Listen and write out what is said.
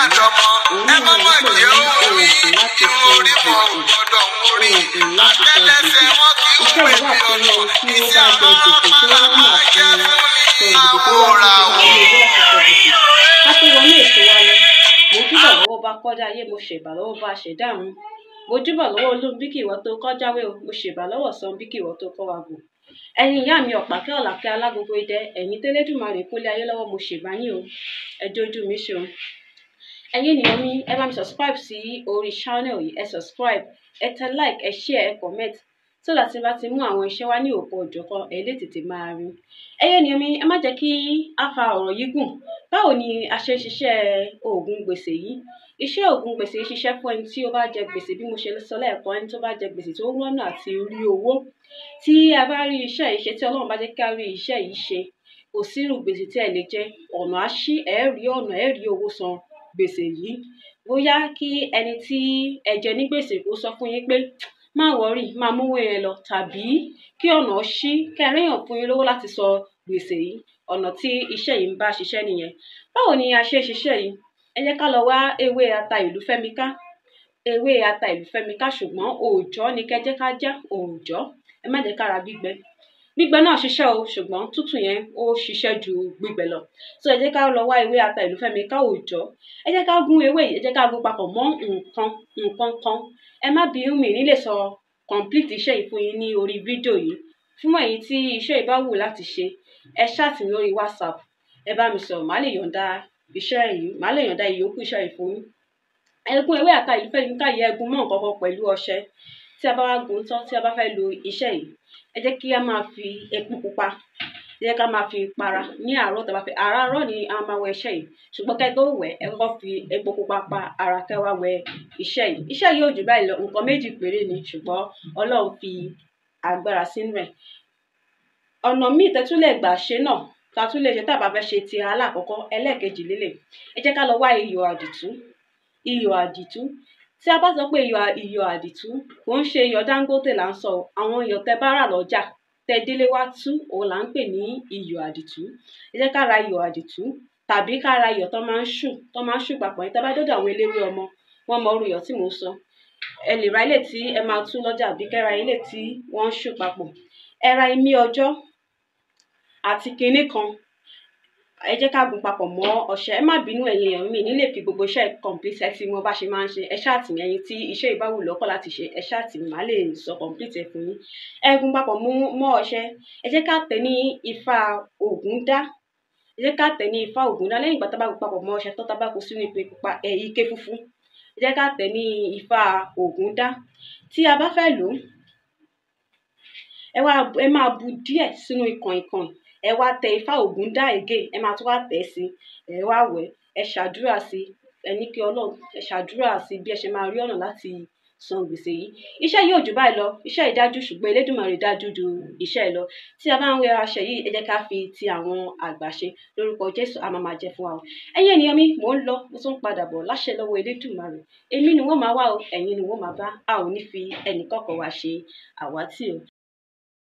yìí, òun Ẹ náà má ni má à ń pè jẹ́ ní ohun mi, oògùn láti irun san orí wọn ò gbèsè, gbọ́dọ̀ ń orí. oògùn láti san Àtẹ́lẹsẹ̀ gbèsè. wọn kì í Iṣẹ́ pè yìí wà bí fún ọ̀nà. ẹni tí ó Iṣẹ́ bá jẹ gbèsè tó àmàlà rọ́nà máa àti jẹ́ fún san ni gbèsè tó wá àwòrán tó máa rí owó láti san gbèsè. Ká tó wọnú ètò wa lọ, mo júbà lọ́wọ́ bá kọ́dá ayé, mo ṣèbà lọ́wọ́ bá ṣẹ̀dá ọ̀run. Mo júbà lọ́wọ́ Olúnbíkì ìwọ tó kọ́ jáwé o, mo ṣèbà lọ́wọ́ Sànbíkì ìwọ tó kọ́ wa gùn. Ẹ̀yin ìyá mi ọ̀pákẹ́ ọ̀làkẹ́ alágogo idẹ, ẹ̀yin tẹ́lẹ́dùmarè kólé ayé lọ́wọ́, mo ṣèbà yín o, ẹ jójú mi ṣeun. Ẹ̀yin ènìyàn mi, ẹ bá mi subscribe sí orí channel yìí, ẹ subscribe, ẹ tẹ like, ẹ share, ẹ comment, so that tí n bá ti mú àwọn iṣẹ́ wá ní òpó òjọ̀kan, ẹ lè tètè máa rí. Ẹ̀yin ènìyàn mi, ẹ má jẹ́ kí á fa ọ̀rọ̀ yìí gùn. Báwo ni a ṣe ń ṣiṣẹ́ oògùn gbèsè yìí? Iṣẹ́ oògùn gbèsè yìí ṣiṣẹ́ fún ẹni tí ó bá jẹ gbèsè, bí mo ṣe sọ lẹ́ẹ̀kan, ẹni tó bá jẹ gbèsè tó ń wọ́nà àti rí owó. Tí a bá rí iṣẹ́ yìí ṣe, tí Ọlọ́run bá jẹ́ kí a rí iṣẹ́ yìí ṣe, kò sí irú gbèsè tí ẹ lè jẹ, ọ̀nà á ṣí, ẹ rí ọ̀nà, ẹ rí owó san gbèsè yìí. Bóyá kí ẹni tí ẹ jẹ ní gbèsè kó sọ fún yín pé má wọrí, máa mú owó yẹn lọ, tàbí kí ọ̀nà ṣí, kí ẹ ríyàn fún yín lówó láti san gbèsè yìí. Ọ̀nà tí iṣẹ́ yìí ń bá ṣiṣẹ́ nìyẹn. Báwo ni a ṣe ń ṣiṣẹ́ yìí? Ẹ jẹ́ ká lọ wá ewé ata ìlú Fẹ́mi ká. Ewé ata ìlú Fẹ́mi ká, ṣùgbọ́n òòjọ́ ni kẹ́ jẹ́ ká já, òòjọ́. Ẹ má jẹ́ ká ra gbígbẹ. Gbígbẹ náà ṣiṣẹ́ o, ṣùgbọ́n tútù yẹn ó ṣiṣẹ́ ju gbígbẹ lọ. So ẹ jẹ́ ká lọ wá ewé ata ìlú Fẹ́mi ká òòjọ́. Ẹ jẹ́ ká gún ewé yìí, ẹ jẹ́ ká gún papọ̀ mọ́ nǹkan kan. Ẹ má bínú, mi ní lè sọ complete iṣẹ́ yìí fún yín ní orí fídíò yìí. Fún ẹ̀yin tí iṣẹ́ yìí bá wù láti ṣe, ẹ chat mi lórí WhatsApp, ẹ bá mi sọ̀rọ̀, màá lè yọ̀ǹda iṣẹ́ yìí, màá lè yọ̀ǹda ìyókù iṣẹ́ yìí fún yín. Ẹ gún ewé ata ìlú Fẹ́mi ká yìí, ẹ gún mọ́ nǹkan kan pẹ̀lú ọṣẹ. Tí a bá wá gún tán, tí a bá fẹ́ lo iṣẹ́ yìí, ẹ jẹ́ kí a máa fi epo pupa, ẹ jẹ́ ká máa fi para ní àárọ̀ tí a bá fẹ́. Àràárọ̀ ni a máa wẹ iṣẹ́ yìí, ṣùgbọ́n kẹ́ tó wẹ̀, ẹ kọ́kọ́ fi epo pupa pa ara kẹ́ wá wẹ iṣẹ́ yìí. Iṣẹ́ yìí ò jù báyìí lọ, nǹkan méjì péré ni, ṣùgbọ́n Ọlọ́run fi agbára sínú ẹ̀. Ọ̀nà míì tẹ́ tún lè gbà ṣe náà, ta tún lè ṣe tá a bá fẹ́ ṣe ti alákọ̀ọ́kọ́, ẹlẹ́ẹ̀kejì lélẹ̀. Ẹ jẹ́ ká lọ wá iyọ̀ àdìtú. Iyọ̀ àdìtú. Tí a bá sọ pé iyọ̀ àdìtú, kò ń ṣe iyọ̀ Dangote là ń sọ o. Àwọn iyọ̀ tẹ́ bá rà lọ́jà, tẹ́ délé wá tú, òun là ń pè ní iyọ̀ àdìtú. Ẹ jẹ́ ká ra iyọ̀ àdìtú tàbí ká ra iyọ̀ tó máa ń ṣù, tó máa ń ṣù papọ̀ yẹn. Tẹ́ bá dọ́dọ̀ àwọn eléwé ọmọ, wọ́n mọ irú iyọ̀ tí mò ń sọ. Ẹ lè ra ilé tí ẹ máa tú lọ́jà àbí kẹ́ ra ilé tí wọ́n ń ṣù papọ̀. Ẹ ra imí ọjọ́ àti kinní kan. Ẹ jẹ́ ká gún papọ̀ mọ́ ọṣẹ. Ẹ má bínú ẹ̀yin èèyàn mi, ní lè fi gbogbo iṣẹ́ complete ẹ tí mo bá ṣe máa ń ṣe. Ẹ ṣáà tì mí, ẹ̀yin tí iṣẹ́ yìí bá wù lọ́kàn láti ṣe, ẹ ṣáà tì mí, màá lè sọ complete ẹ fún yín. Ẹ gún papọ̀ mọ́ ọṣẹ. Ẹ jẹ́ ká tẹ̀ ní ifá Ògúndá. Ẹ jẹ́ ká tẹ̀ ní ifá Ògúndá. Lẹ́yìn ìgbà tá a bá gún papọ̀ mọ́ ọṣẹ tán, tá a bá kó sínú ife pupa, ike funfun. Ẹ jẹ́ ká tẹ̀ ní ifá Ògúndá. Tí a bá fẹ́ lò ó, ẹ máa bu díẹ̀ sínú ìkànkàn. Ẹ wá tẹ ifá Ògúndá again, ẹ máa tún wá tẹ̀ sí, ẹ wá wẹ̀, ẹ ṣàdúrà sí, ẹ ní kí Ọlọ́run, ẹ ṣàdúrà sí bí ẹ ṣe máa rí ọ̀nà láti san gbèsè yìí. Iṣẹ́ yìí ò jù báyìí lọ, iṣẹ́ yìí dájú, ṣùgbọ́n Elédùmarè dájú ju iṣẹ́ yìí lọ. Tí a bá ń wẹ aṣẹ yìí, ẹ jẹ́ ká fi ti àwọn àgbà ṣe. Lórúkọ Jésù, a máa máa jẹ fún wa o. Ẹ̀yin ènìyàn mi, mò ń lọ, mo tún ń padà bọ̀ láṣẹ lọ́wọ́ Elédùmarè. Èmi ni wọ́n máa wá o, ẹ̀yin ni wọ́n máa bá. A ò ní fi ẹnì kọ̀ọ̀kan wa ṣe àwátì o.